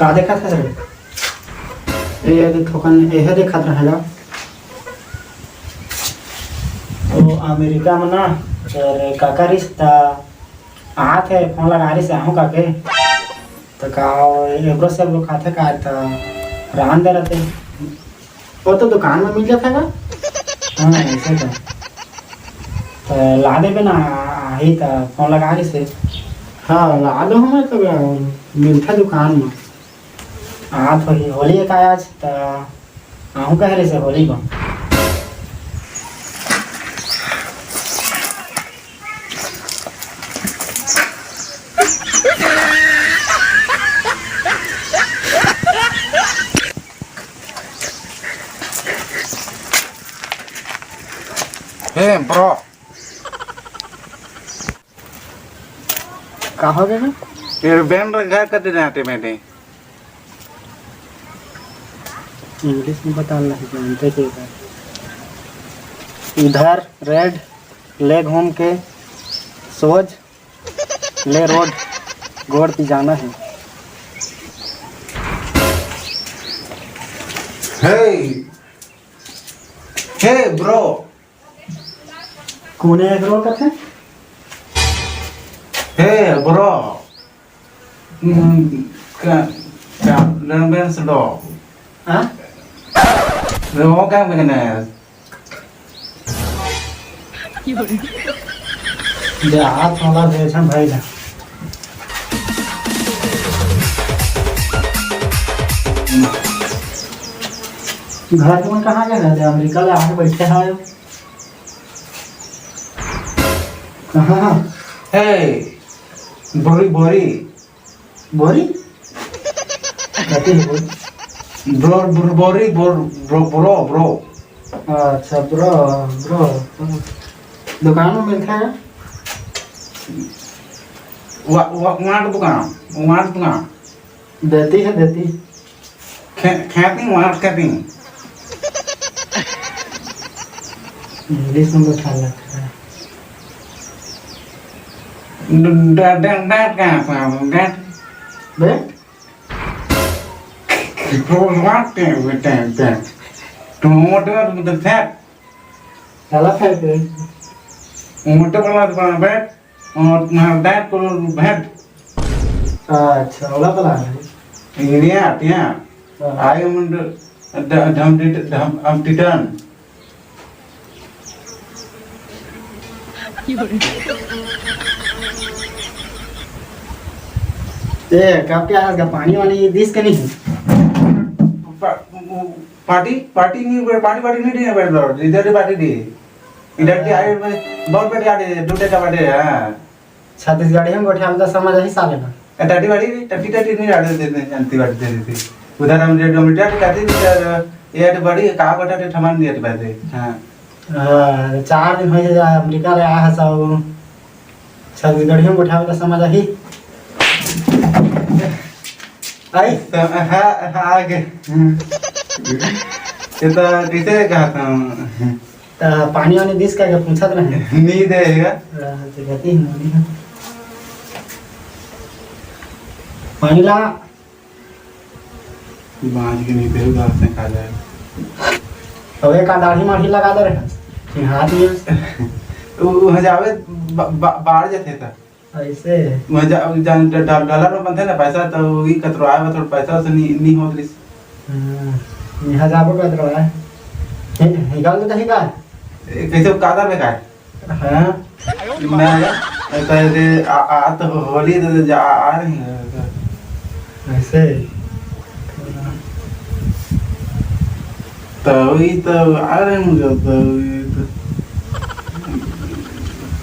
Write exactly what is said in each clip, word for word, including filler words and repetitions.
का देखत हस रे? ए, ए, थोकन एहे देखत रहेगा। ओ अमेरिका में ना, तेरे काका रिश्ता आत है, फोन लगा रिस आहूँ काके। त का ओ एबरो से एबरो खाथे का, त रान दे रहते। वो तो दुकान में मिल जाथे का? हाँ, ऐसे तो। त ला देबे ना, आही त फोन लगा रिस। हाँ, ला दो हमें तो, मिलथे दुकान में। हाँ, तो ही होली एक आय आज, त आहूँ कहे रिस होली बर। हे, bro। का हो गे? ये band रखा कर देना आते मैंने। English में बताना है, जानते थे का? इधर red, ले घूम के, सोझ, ले road, गोड़ ती जाना है। Hey, hey, bro। कोने एक रो कथे? Hey, bro। हम्म, का, का, लंबे से लो। हाँ? वो क्या कहना है? जा, थोड़ा देर से भाई जा। घर के मन कहाँ गए रहते? अमेरिका ले आके बैठे हैं। हाँ, हाँ। ए, बोरी, बोरी। बोरी? कथी है बोरी? ब्रो, ब्रो, बोरी, ब्रो, ब्रो, ब्रो, ब्रो। अच्छा, ब्रो, ब्रो। दुकान में मिलता है? वा-, वा-, वहाँ की दुकान, वहाँ की दुकान। देती है, देती। खे-, खेती, वहाँ खेती। English में बैठा रखा है। ड-, ड-, ड-, ड-, कहाँ पे है? ड-, बे? तो बात क्या है, बेटा, बेटा? तो मोटे वाला तो फैट। साला फैट है। मोटे वाला तो फैट। और तुम्हारा dad को भेंट। अच्छा, ओला पता है। Idiot, yeah। हाँ। I am the, the, the, the, the, the, the, ए, कब के आज का पानी वानी दिस के नहीं? पा-, पार्टी, पार्टी नहीं, पार्टी, पार्टी नहीं दिए, इधर ही पार्टी दिए। इधर के आए में बहुत बढ़िया दे, दो टका बाटे, हाँ। छत्तीसगढ़ी में गोठिया में तो समझ ही साले ना। ए, टट्टी बाड़ी, टट्टी, टट्टी नहीं डाले देते, जानती बात दे देती। उधर हम रेडियो में टट्टी, टट्टी, उधर ये तो बड़ी, कहाँ को टट्टी, ठमान दिए तो बात है। हाँ। हाँ, चार दिन हो जाए, अमेरिका ले आया है सब। छत्तीसगढ़ियों में गोठिया में तो समझ ही। आई? तो, हाँ, हाँ, आगे। हम्म। ये तो कैसे कहा था? त पानी वानी दिस का के पूछत रहे। नहीं देगा। आ, तो गति ही नहीं है। पानी ला। बाज के नहीं दे, उधार से खा जाए। अबे का दाढ़ी माढ़ी लगा दे रहे। हाथ में। वो, वो जावे, बा-, बा-, बाहर जाते था। ऐसे? मैं जा-, जान, ड-, ड-, डॉलर में बनथे ना पैसा, तो ई कतरो आए बा, थोड़ा पैसा से नी, नी होत रिस। हाँ, यहाँ जाबो कतरो आए। हे, निकाल दे दही का? ए, कैसे कादर में का है? हाँ? मैं, ऐसा है कि आ, आ, तो होली तो जा, आ रही है। ऐसे? तो वही तो आ रहे हैं मुझे, तो ये तो,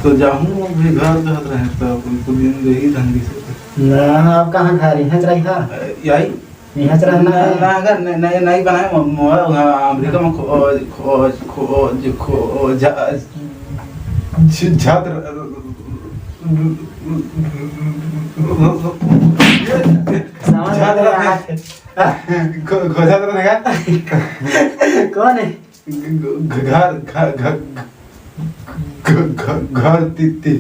तो जाहूँ अभी घर जात रहे, तो उनको दिन यही ढंग से। ना, आप कहाँ घर, यहाँ चला था? यही? यहाँ चला ना, ना, है? ना, अगर नहीं, नहीं, नहीं बनाए, मो-, मो-, वहाँ अमेरिका में खो-, खो-, खो-, खो-, जा-, ज-, जात र-, समझ जात में रहे। यार। खो-, खो जात रहे का? कौन है? घ-, घ-, घर, घ-, घ-, घ-, घ-, घर तीती।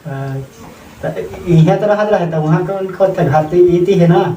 अच्छा, त इहाँ तो रहत रहे, त वहाँ कौन खोजता? घर तो इती है ना?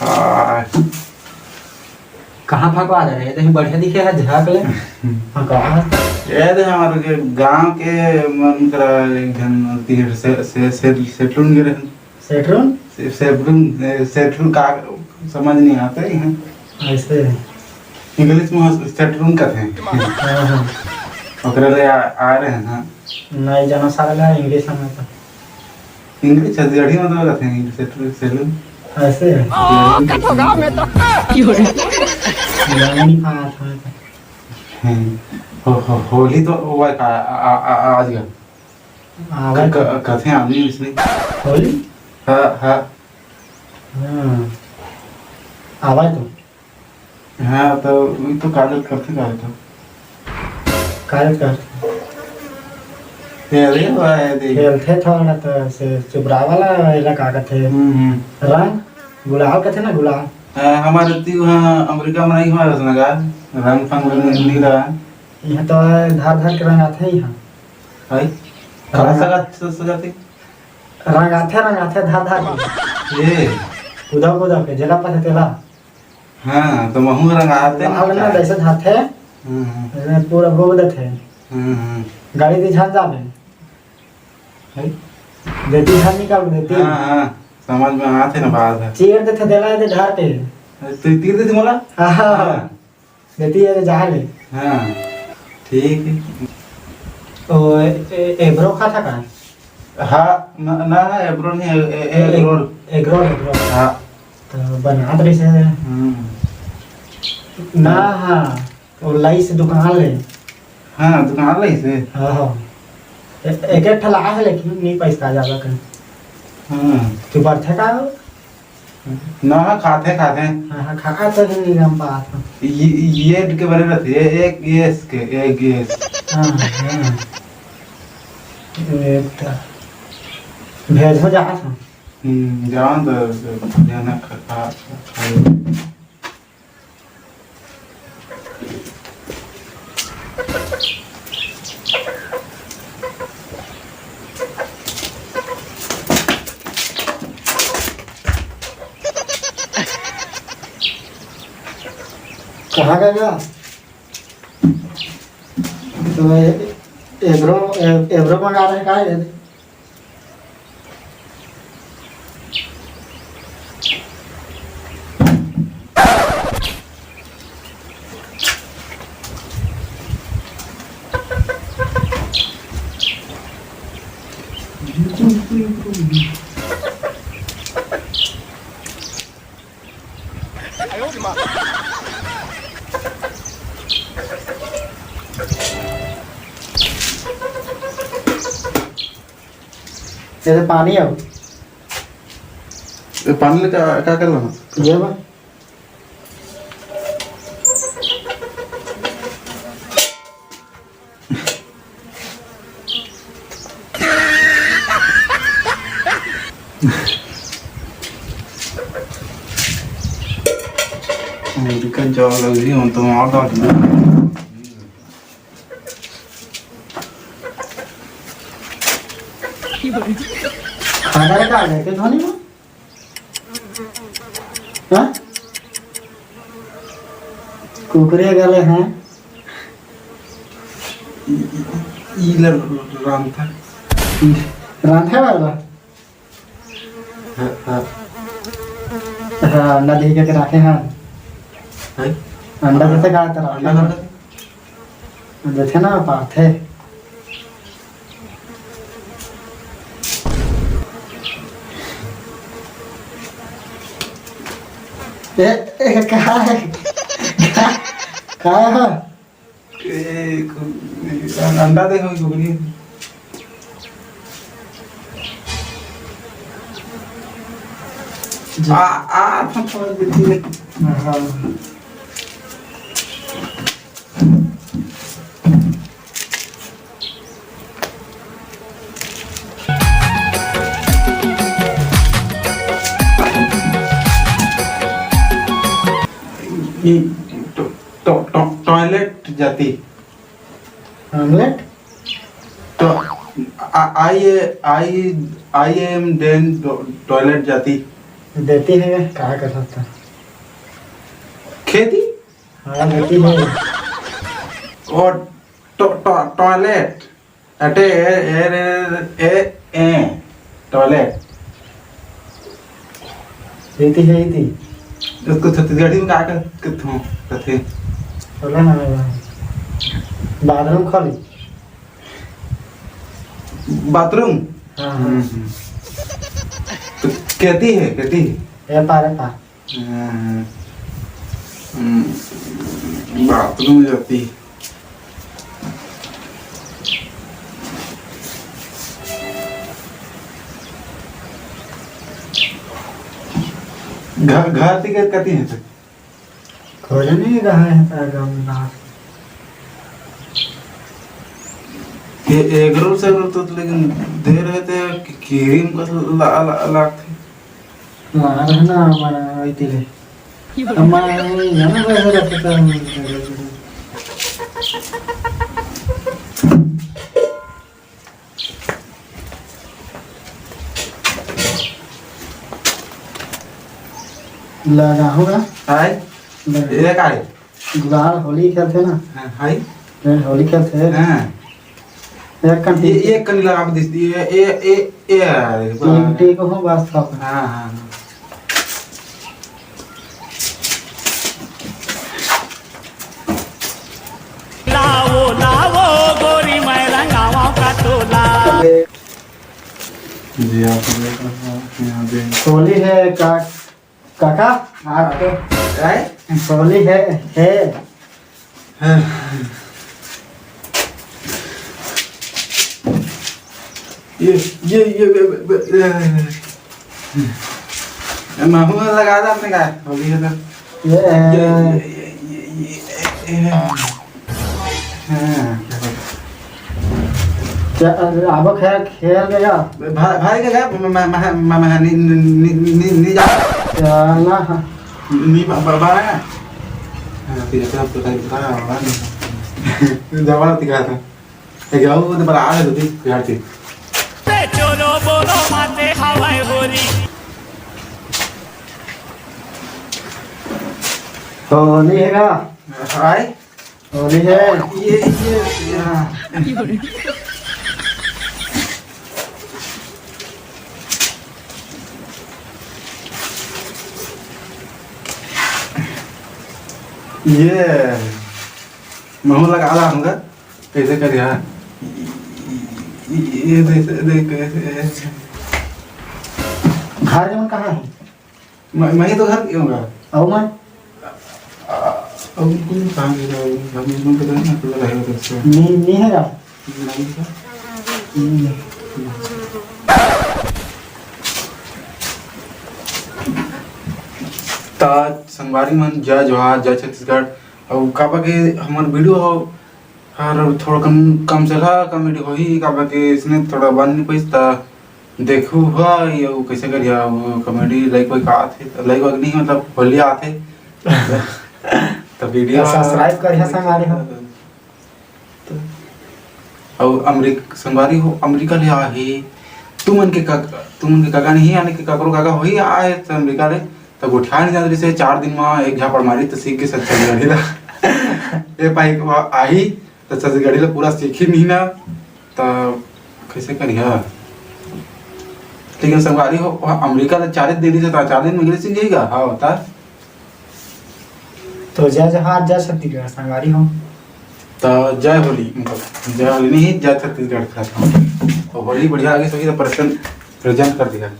हाँ। कहाँ फंकवा दे रहे? ये तो बढ़िया दिखे है, झाँक ले। फंकवा है। ये दे हमारे के गांव के मन करा एक झन तीर से, से, से, सेटरून गिरे हैं। सेटरून? से, सेटरून, ए, सेटरून का समझ नहीं आता है यहाँ। ऐसे। English में हो, सेटरून कहते हैं। हाँ, हाँ। ओकरे ले आ, आ रहे हैं ना। नहीं जाना साला English में तो। English छत्तीसगढ़ी में तो कहते हैं, सेटरून, सेटरून। ऐसे है। सेटरून कहते हैं। जाना नहीं पाया था मैं तो। हम्म। हो, हो, होली तो हुआ था, आ, आ, आ, आज का। आवाज क-, क-, कथे आदमी इसने। होली? हाँ, हाँ। हाँ। आवाज तो। हाँ, तो वही तो काजल करथे, काजल तो। काजल करथे। ये अरे वाह, ये देख। खेलथे थोड़ा तो से चुबरा वाला, एला का कथे? हम्म, हम्म। रंग, गुलाल कथे ना, गुलाल। हाँ, हमारे ती वहाँ अमेरिका में नहीं हुआ रसनगर, रंग फंग हम्म। नहीं रहा। यहाँ तो है, धार धार के रंग आथे यहाँ। भाई, कहाँ रंग सगा स-, सजाते? रंग आथे, रंग आथे, धार धार के। ये। कुदा कुदा के, जेला पथे तेला। हाँ, तो महू रंग आथे ना लाल ना, चाहे। जैसे धाथे, हम्म, हम्म। जैसे पूरा भोग देथे। हम्म, हम्म। गाड़ी दी झान जाबे। है? देती झान निकाल देती। हाँ, हाँ, समझ में आथे ना बात है। चीर देथे, देला दे धार के। तू तीर देती मोला? हाँ, हाँ। हाँ। देती है तो जा ले। हाँ, ठीक है। ओ, ए-, ए-, एब्रो खाता का? हाँ, ना, ना, एब्रो नहीं, ए-, ए-, ए-, egg roll. Egg roll, egg roll. हाँ। तो बनात रहिसे। हम्म। ना, हाँ, तो लाइस दुकान ले। हाँ, दुकान लाइस। हाँ, हाँ। ए-, एक, एक ठा ला है, लेकिन नहीं पैसा ज्यादा कर। हाँ। तू बढ़थे का? ना, खाथे, खाथे। हाँ, हाँ, खा तो नहीं हम बात। ये, ये के बने रहथे, ये एक, ये इसके, एक, ये इसके। हाँ, हाँ। ये तो भेज हो जात हूँ। हम्म, जान दो, जाना खा, खा, खा। कहाँ गया? तो ए-, एब्रो, ए-, एब्रो मंगा रहे का ये? ये तो पानी है। ये पानी ले का, का कर लेना? ये बा। अमेरिका जाओ लगी, हम तो मार डाल। खाना का आ गया क्या धोनी में? हाँ? कुकरे गले हैं। ई, ई, ई ले रांधा। रांधा वाला? हाँ, हाँ। हाँ, अंडा दे के रखे हैं। हैं? अंडा जैसे कहा था, अंडा रखे हैं। अंडा दे। देखे ना, पाथे। ए, ए, कहाँ है? कहाँ, कहाँ है? ए, कु-, अंडा देखो, कुकरी। आ, आ, थोड़ा देती है। हाँ। ई टॉ-, टॉ-, टॉ-, टॉयलेट जाती। टॉयलेट? तो आ-, आई ए-, आई, आई एम देन टॉ-, टॉयलेट जाती। देती है, कहा कर सकता। खेती? हाँ, देती है। और टॉ-, टॉ-, टॉयलेट। अटे, ए, ए, रे, रे, ए, ए, टॉयलेट। इति है, इति। उसको छत्तीसगढ़ी में का कह-, कहते हो? कहते हैं। बोला ना, बोला। बाथरूम खोली। बाथरूम? हाँ, हाँ। हम्म, हम्म। तो कहती है, कहती है। ए पार, ए पार। हम्म, हम्म, बाथरूम जाती। घर, घर ती कती है तक? खोजने ही रहा है पैगाम ना। ये एगरोल सेगरोल तो लेकिन दे रहे थे कि क्रीम का ला-, ला-, लागथे। ला रहे ना हमारा वही तेरे। हमारा वही है ना, वही रखता है। लगा होगा। हाय। लगा। ये का है? गुलाल होली खेलथे ना। हाँ, हाय। ये होली खेलथे। हाँ। एक कन ये, टीक। एक कन लगा के दिस, ये, ये, ये, ये, अरे, तीन बाप। टीक हो बस था। हाँ, हाँ, हाँ। लावो, लावो, गोरी मैं रंगावा का तोला। जी, आप लोग यहाँ पे होली है का-, काका, आपको आए? होली है, है। हाँ। ये, ये, ये, ये, ये, ये, ये। महू लगा दे अपने का, होली है तो। ये, ये, ये, ये, ये, ये, ये। हाँ, क्या बात। क्या, अब खेल, खेल गया? भा-, भाई के गया, म-, म-, म-, म-, म-, नहीं, नहीं, नहीं, नहीं, नहीं जा। क्या ना? नहीं, बा-, बा-, बा-, हाँ, फिर ऐसा तो टाइम था, और नहीं। जवाब दिखा था। ए, जाओ, वो तो बड़ा आ रहा है, दो तीन, यार, ठीक। ते चोरो बोलो माते हवाई होरी। होली है ना? हाय। होली है। ये, ये, ये, हाँ। ये महू लगा रहा हूँ। कैसे कर यार? ये देख, देख, कैसे? घर जवन कहाँ है? मैं, मैं ही तो घर के हूँ। और मैं? आ, अब कुछ काम है, घर में तो नहीं, ना, खुला रहेगा तो अच्छा। नहीं, नहीं है यार। नहीं तो। हम्म। त संगवारी मन, जय जोहार, जय छत्तीसगढ़। अउ काबर के हमर वीडियो हो, हर थोड़ा कम, कम से कम कॉमेडी होही, काबर के इसने थोड़ा बन नहीं पाइस, त देखू हुआ, ये वो कैसे करिया, वो कॉमेडी लाइक वाइक आथे, लाइक वाइक नहीं, मतलब होली आथे। त वीडियो सब्सक्राइब करिया संगवारी हो। अउ अमरीक-, संगवारी हो, अमरीका ले आए हे। तुमन के काका, तुमन के काका नहीं, यानी कि काकरो काका होही, आए त अमरीका ले, त गोठिया नहीं जात रहिसे, चार दिन म एक झापड़ मारी त सीख के छत्तीसगढ़ी ला। ए पाई आही, त छत्तीसगढ़ी ला पूरा सीखी नहीं ना, त कैसे करिहा? लेकिन संगवारी हो, वहाँ अमरीका ले चार दिन रहिसे, त चार दिन में इंग्लिश सीख जाएगा? हाँ, होता। तो जय जोहार, जय छत्तीसगढ़, संगवारी हो। त जय होली, मतलब, जय होली नहीं, जय छत्तीसगढ़ कहत हूँ। तो होली बढ़िया लगे, सभी तो प्रेजेंट, प्रेजेंट कर दिया।